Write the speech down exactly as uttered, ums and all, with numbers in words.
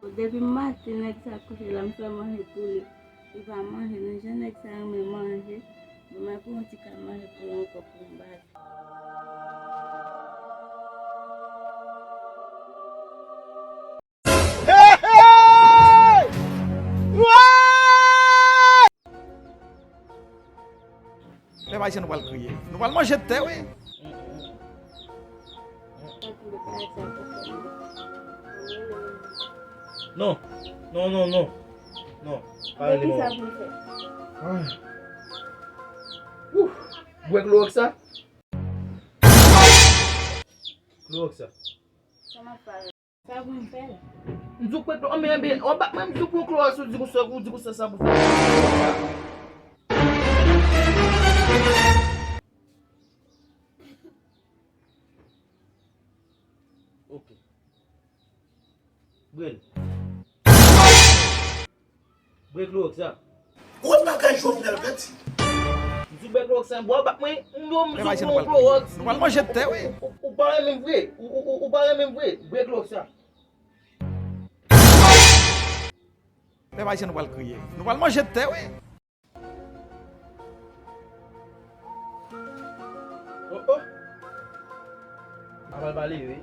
Depi maten nèg sa kouche la, m fè manje pou li. Li pa manje, nou jan nèg sa renmen manje. Bon, mwen pou yon ti kal manje pou li ankò pou m ba li. Pèp ayisyen, nou pral kriye. Nou pral manje tè, wi. Non. Non, non, non. Non. Pa rele mwen. Bwè klowòks sa. Klowòks sa. Sa m ap fè avè l? Sa pou m fè l? M di w kwè klowòks, anben, anben, w ap bat mwen, m di w pran klowòks, ou di konsa, ou di konsa sa pou fè. Ok. Bwè l. Bwè klowòks sa. Ou wè bagay Jovenel fè ti. M di bwè klowòks sa, bwè bak mwen, m yo m di w pran klowòks. Nou pral manje tè, wi. Ou, ou, ou pa renmen m vre, ou, ou, ou, ou pa renmen m vre, bwè klowòks sa. Pèp ayisyen, nou pral kriye. Nou pral manje tè, wi. Oh, oh. Aval pale, wi.